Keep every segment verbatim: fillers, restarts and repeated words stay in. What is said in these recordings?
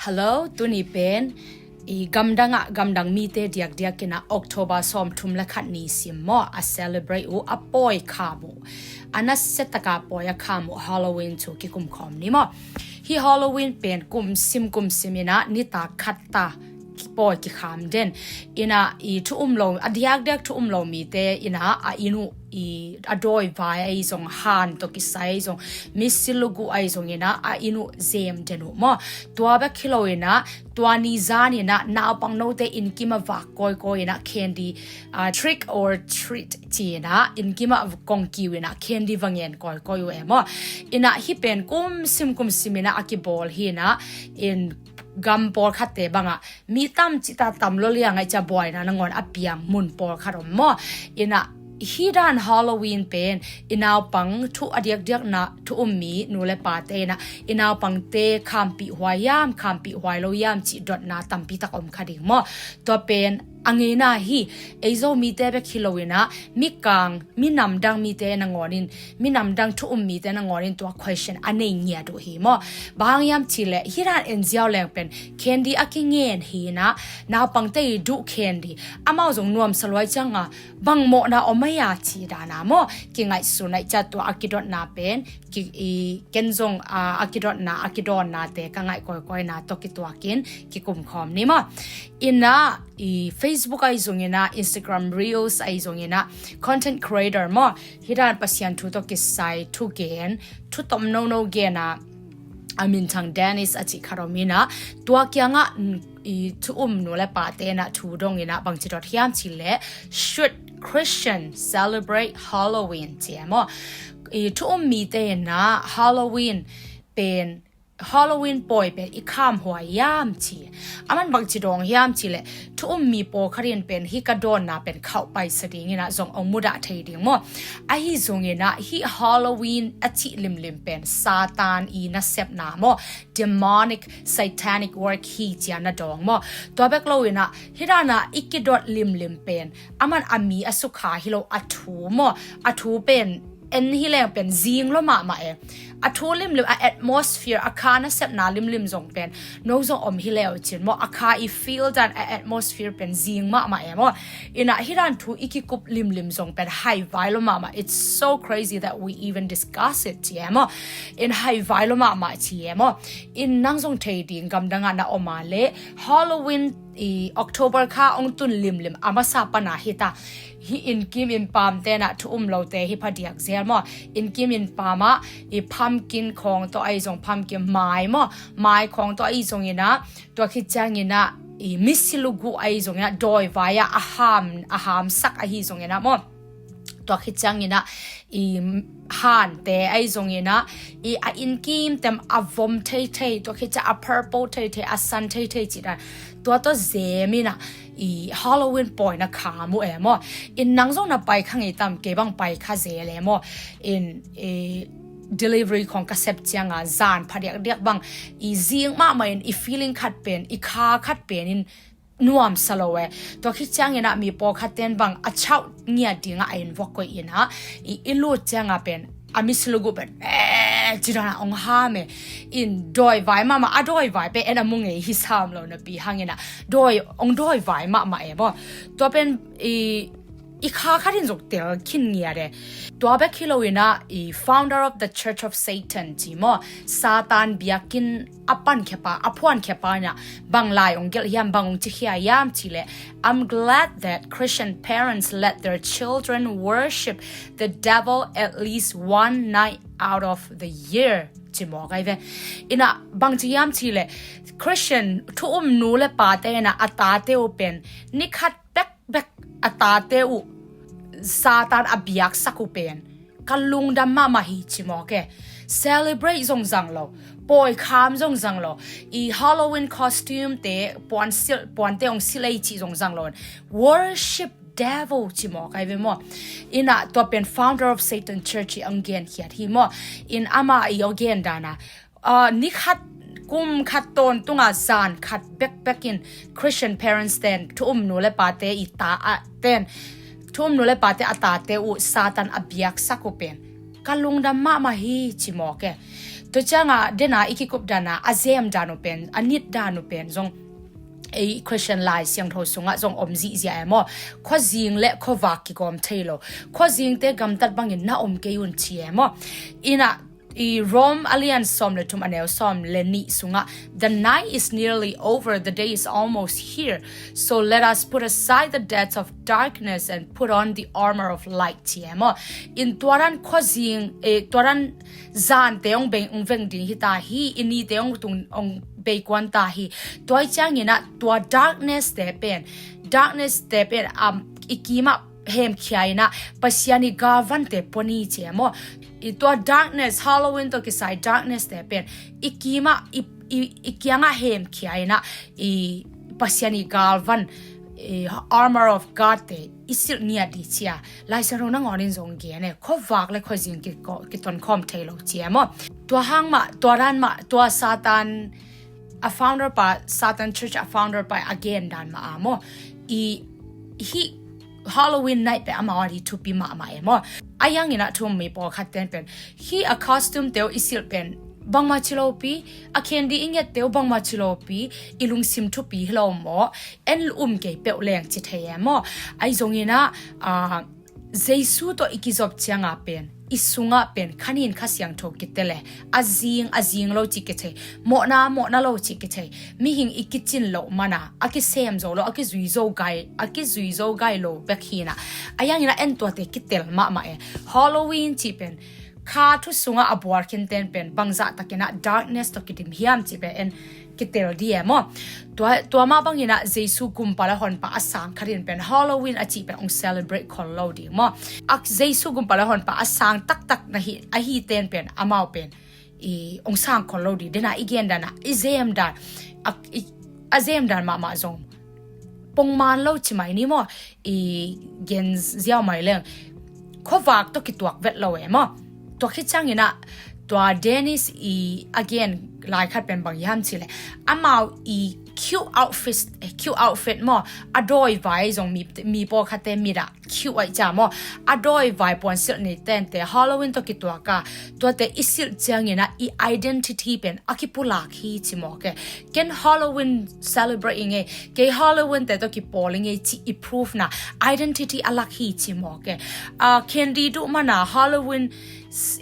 Hello, tuni pen i gamdang ah gamdang mite diakdiak in ah October sawmthum le khat ni sim maw, a celebrate uh, a pawi kham uh, a nasia taka pawi a kham uh Halloween thu kikum khawm ni maw. Hih Halloween pen kum sim kum sim in ah nitak khat ta pawi kikham den in ah, i thu um lo, a diakdiak thu um lo mite in ah a inn uh, i a dawivai ahi zong, han tawh kisai ahi zong, misi luguh ahi zong in ah a inn uh zem den uh maw. Tua bek hi lo in ah tua ni zan in ah naupang note innkim ah vak kawikawi in ah candy, ah, trick or treat ci in ah innkim ah kong kiu in ah candy va ngen kawikawi uh e maw. In ah hih pen kum sim kum sim in ah a kibawl hi in ah, in gam pawlkhatte bang ah mi tam cih ta tam lo liang ai cia buaina nangawn a piang mun pawlkhat om maw. In ah hih dan Halloween pen i naupang thu a diakdiak na thu um mi nu le pate in ah i naupangte khampih huai hiam, khampih huai lo hiam cih dotna tampi tak om kha ding maw. Tua pen a ngeina hi. Ei Zomite bek hi lo in ah mikang, minam dang mite nangawn in, minam dang thu um mite nangawn in tua question a nei ngiat uh hi maw. Bang hang hiam cih leh hih dan en ziau leng pen candy a kingen hi in ah, naupangte i duh candy, amau zong nuamsa lua ciang a bang mawhna om ahi a cih dan a maw, kingaihsun ai cia tua a kidotna pen ki, i, ken zong, a, a kidotna, a kidawnnate ka ngaih kawikawina tawh kituak in kikum khawm ni maw. In ah i Facebook ahi zong in ah, Instagram Reels ahi zong in ah, content creator maw, hih dan Pasian thu tawh kisai thugen, thu tom nono gen a, a minthang Dennis a cih khat om in ah, tua kiangah, mm, i thu um nu le pate in ah thu dong in ah bangci dot hiam cih leh, should Christian celebrate Halloween ci e maw. I thu um mite in ah Halloween pen, Halloween pawi pen i kham huai hiam ci. Aman bangci dawng hiam cih leh thu um mi pawlkhat in pen hih ka dawnna pen khauh paisa ding in ah zong ong mudah thei ding maw. Ahi zong in ah hih Halloween a cih limlim pen Satan i nasepna maw, demonic, satanic work hi ci a na dawng maw. Tua bek lo in ah hih dan ah i kidot limlim pen aman a mi a sukha hi lo, a thu maw, a thu pen en hi leng pen zing lo mahmah e. A thu limlim, a atmosphere, a kha nasepna limlim zong pen no zong om hi leu cin maw, a kha i feel dan, a atmosphere pen zing mahmah e maw. In ah hih dan thu i kikup limlim zong pen haivai lo mahmah. It's so crazy that we even discuss it ci e maw. In haivai lo mahmah ci e maw. In nang zong thei ding gamdang ah na om a leh Halloween i October kha ong tun limlim a masa pan a hi ta. Hih innkim innpamte in ah thu um lote hi phadiak zel maw. Innkim innpam ah i pumpkin khawng tawh ahi zong, pumpkin mai maw, mai khawng tawh ahi zong in ah, tua khit ciang in ah i misi luguh ahi zong in ah, dawivai ah a ham, a hamsak ahi zong in ah maw. Tua khit ciang in ah i hante ahi zong in ah, i a innkim tem a vom theithei, tua khit ciang a purple theithei, a san theithei cih dan, tua tawh zem in ah i Halloween pawi na kham uh e maw. In nang zong na pai kha ngei tam, kei bang pai kha zel e maw. In i delivery khawng ka sep ciang a zan phadiakdiak bang i zing mahmah in, i feeling khat pen, i kha khat pen in nuamsa lo e. Tua khit ciang in ah mi pawlkhat ten bang a chauh ngiat ding ah a inn vua koih in ah i, i lut ciang a pen a misi luguh pen, eh, ci dan ah ong ham e. In dawivai mahmah, a dawivai pen en a mu ngei hi sam lo napi hang in ah dawi, ong dawivai mahmah e maw. Tua pen i i kha khat in zong tel khin ngiat e. Tua bek hi lo in ah i founder of the Church of Satan ci maw, Satan biakinn a pankhia pa, a phuankhia pa in ah bang lai ong gelh hiam, bang ong cikhia hiam cih leh, "I'm glad that Christian parents let their children worship the devil at least one night out of the year," ci mawk ai ve. In ah bangci hiam cih leh Christian thu um nu le pate in ah a tate uh pen ni khat bekbek a tate uh Satan a biaksak uh pen ka lungdam mahmah hi ci mawk e. Celebrate zong zang lo, pawi kham zong zang lo, i Halloween costume te, puan silh, puante ong silh ei cih zong zang lo, worship devil ci mawk ai ve maw. In ah tua pen founder of Satan Church i ong genkhiat hi maw. In amah i ong gen dan a, ah, ni khat, kum khat tawntung a zan khat bekbek in Christian parents ten thu um nu le pate i ta, ah, ten, thu um nu le pate a tate uh Satan a biaksak uh pen ka lungdam mahmah hi ci mawk e. Tua cianga dena i kikup dana a zem dan uh pen, a nit dan uh pen zong ei Christian Lai Siangtho sungah zong om zihziah e maw. Khuazing le khuavak kigawm thei lo. Khuazingte gamtat bangin na om kei un ci e maw. Inah i Rom a lian sawm le thum a neu sawm le nih sungah, "The night is nearly over, the day is almost here. So let us put aside the deeds of darkness and put on the armor of light," ci e maw. In tuaran khuazing, eh, tuaran zante ong bei, ong veng ding hita hi, i nite ong tung, ong bei kuan ta hi. Tua i cianginah tua darkness te pen, darkness te pen, um, i kimah hemkhia inah Pasian i galvante pua ni ci e maw. I tua darkness, Halloween tawh kisai darkness te pen i kimah i, i, i kiangah hemkhia inah i Pasian i galvan, i armor of God te i silh ngiat di cia. Lai Siangtho nangawnin zong gen e, khuavak le khuazing ki, kitonkhawm thei lo ci e maw. Tua hang mah, tua dan mah, tua Satan a founder pa, Satan Church a founder pa a gen dan mah a maw. I hih Halloween night pen amau a di thupi mahmah e maw. A yanginah thum mi pawlkhat ten pen hih a costume teu i silh pen bangmah ci lopi, a candy i nget teu bangmah ci lopi, i lungsim thupi hi lo maw. En um kei peuh leng ci thei e maw. Ahi zonginah, ah, Jesu tawh i kizop cianga pen i sungah pen khanin Kha Siangtho kitel e. A zing, a zing lo ci kithei. Mawhna, mawhna lo ci kithei. Mihing i kicin loh mana a kisem zo lo, a kizui zo gai, a kizui zo gai lo bek hinah. A yanginah en tuate kitel mahmah e. Halloween ci pen kha thu sungah a buar khinten pen bangzah takinah darkness tawh kidim hiam ci pen en kitel di e maw. Tua, tua mah banginah Jesu gumpa le honpa a sang khatin pen Halloween a cih pen ong celebrate khol lo ding maw. A Jesu gumpa le honpa a sang taktak na hi, a hiten pen amau pen i ong sang khol lo di. Dena i gen dana i zem dan, a, i, a zem dan mahmah zong pongman lo ci mai ni maw. I gen ziau mai leng khuavak tawh kituak vet lo e maw. Tua khit cianginah tua Dennis i a gen lai khat pen bang hiam ci le, amau i cute outfit, cute outfit maw, a dawi vai zong mi, mi pawlkhatte mit ah cute aih cia maw. A dawi vai puan silh ni tente Halloween tawh kituak a, tuate i silh cianginah i identity pen a kipulak hi ci mawk e. Ken Halloween celebrate i ngei, kei Halloween te tawh kipawl i ngei ci i proof na, identity a lak hi ci mawk e. Ah, candy duh mana Halloween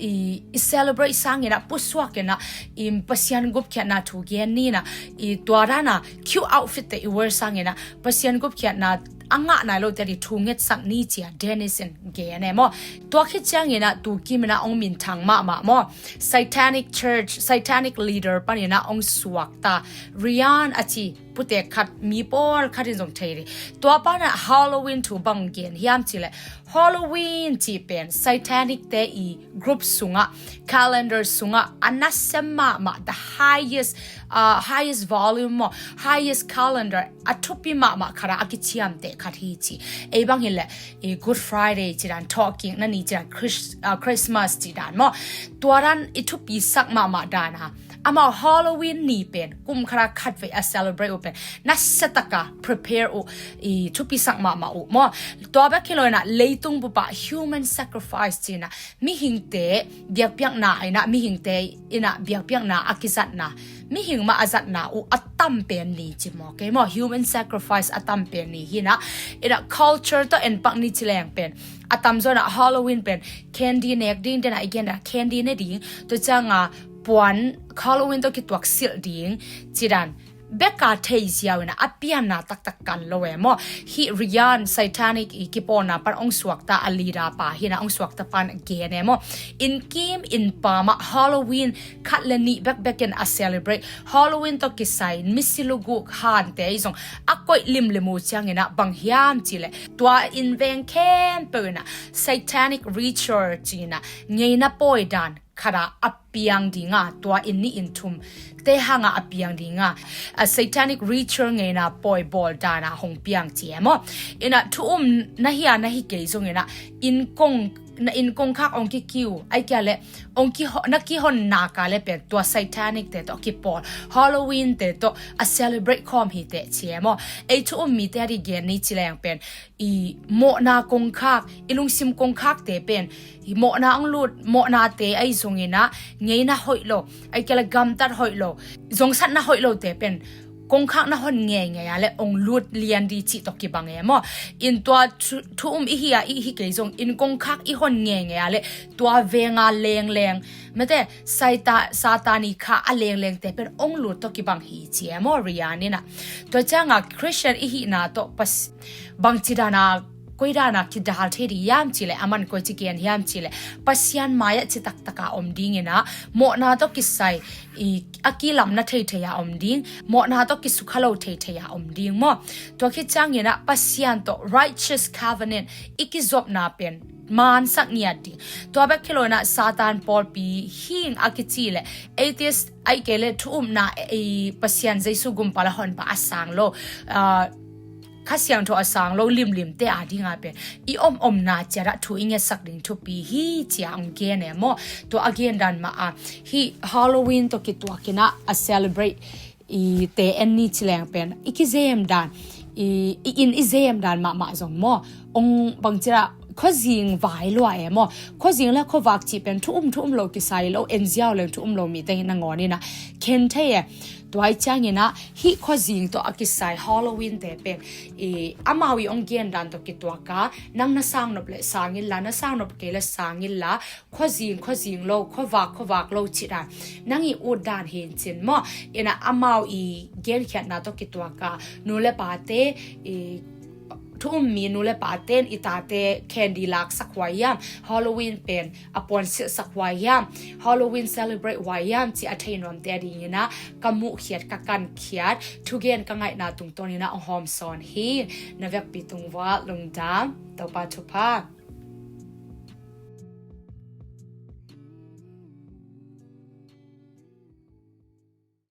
i, i celebrate sanginah pusuakinah i Pasian gupkhiatna thu gen ninah i tua dana cute outfit te i wear sanginah Pasian gupkhiatna a ngah nai lote di thu ngetsak ni cia Dennis in gen e maw. Tua khit cianginah tukiminah ong minthang mahmah maw. Satanic church, satanic leader paninah ong suakta Rian a ci putek khat mi pawlkhatin zong thei di. Tua panah Halloween thu bang gen hiam ci le, Halloween cih pen satanic te i group sungah, calendar sungah a nasem mahmah, the highest, uh, highest volume maw, highest calendar a thupi mahmah khatah a kiciamteh khat hi ci. Ei bang hileh i Good Friday cidan, thawhkikna ni cidan, Chris, uh, Christmas cidan maw. Tua dan i thupisak mahmah dana amau Halloween ni pen kum khatah khatvei a celebrate uh pen nasiataka prepare uh, i thupisak mahmah uh maw. Tua bek hi lo inah leitung bupah human sacrifice cinah mihingte biakpiakna inah, mihingte inah biakpiakna a kizatna, mihing mah a zatna uh a tam pen ni ci mawk e maw. Human sacrifice a tam pen ni hinah, inah culture tawh enpak ni ci leng pen a tamzaw inah Halloween pen candy nek ding, dena i gen dana candy ne ding, tua cianga puan Halloween tawh kituak silh ding cidan beka thei ziau inah a pianna taktak kan lo e maw. Hih Rian satanic i kipawlna pan ong suakta a leader pa hinah ong suakta pan gen e maw. Innkim innpamah Halloween khat le nih bekbekin a celebrate. Halloween tawh kisai misi luguk hante i zong a koih limlim uh cianginah bang hiam ci le, tua innveng khempeuh inah satanic ritual cinah ngeina pawi dan khatah a piang dinga, tua inn nih inn thum te hangah a piang dinga, a satanic ritual ngeina pawi bawl dana hong piang ci e maw. Inah thu um na hi a na hi kei zonginah inn kong na inn kongkhak ong kikiu, ai kia le ong kiho, na kihon naka le pen tua satanic te tawh kipawl, Halloween te tawh a celebrate khawm hi teh ci e maw. Ei thu um mite a di gen ni ci leng pen i mawhna kongkhak, i lungsim kongkhak te pen i mawhna ong lut, mawhna te ai zongin ah ngeina hoih lo, ai kia le gamtat hoih lo, zongsatna hoih lo te pen kongkhak na hon ngeingei a le ong lut lian di cih tawh kibang e maw. In tua thu, thu um i hi a i hi kei zong in kongkhak i hon ngeingei a le tua venga lengleng, mate, Satan, Satan i kha a lengleng te pen ong lut tawh kibang hi ci e maw, Rian in ah. Tua cianga Christian i hihna tawh pas, bangci dana, koi dana kidal thei di hiam ci le, aman koi ci gen hiam ci le, Pasian mai-ah ci taktaka om dingin ah, mawhna tawh kisai i a kilamna theithei a om ding, mawhna tawh kisukha lo theithei a om ding maw. Tua khit ciangin ah Pasian tawh righteous covenant i kizopna pen mansak ngiat ding. Tua bek hi lo in ah Satan pawlpi hing a kici le atheist ai kei le thu umna, ei Pasian Jesu gumpa la honpa a sang lo, ah, Kha Siangtho a sang lo limlim te a dinga pen i om omna ciat ah thu i ngetsak ding thupi hi ci a ong gen e maw. Tua a gen dan mah a hih Halloween tawh kituakin ah a celebrate i te en ni ci leng pen i kizem dan, i, i inn i zem dan mahmah zong maw, ong bangci ah khuazing vai lua e maw. Khuazing le khuavak cih pen thu um thu um lo kisai lo, en ziau leng thu um lo mite nangawn in ah khen thei e. Tua i ciangin ah hih khuazing tawh a kisai Halloween te pen i amau i ong gen dan tawh kituaka, nang na sang nop le sang inla, na sang nop kei le sang inla, khuazing khuazing lo, khuavak khuavak lo cih dan nang i ut dan hi in cin maw. In ah amau i genkhiatna tawh kituaka nu le pate, i thu um mi nu le paten i tate candy laksak huai hiam, Halloween pen a puan silhsak huai hiam, Halloween celebrate huai hiam ci a thei nuamte a dingin ah ka muhkhiat, ka kankhiat, thugen ka ngaihna tungtawnin ah ong hawm sawn hi. Na vekpi tungah lungdam, Topa thupha.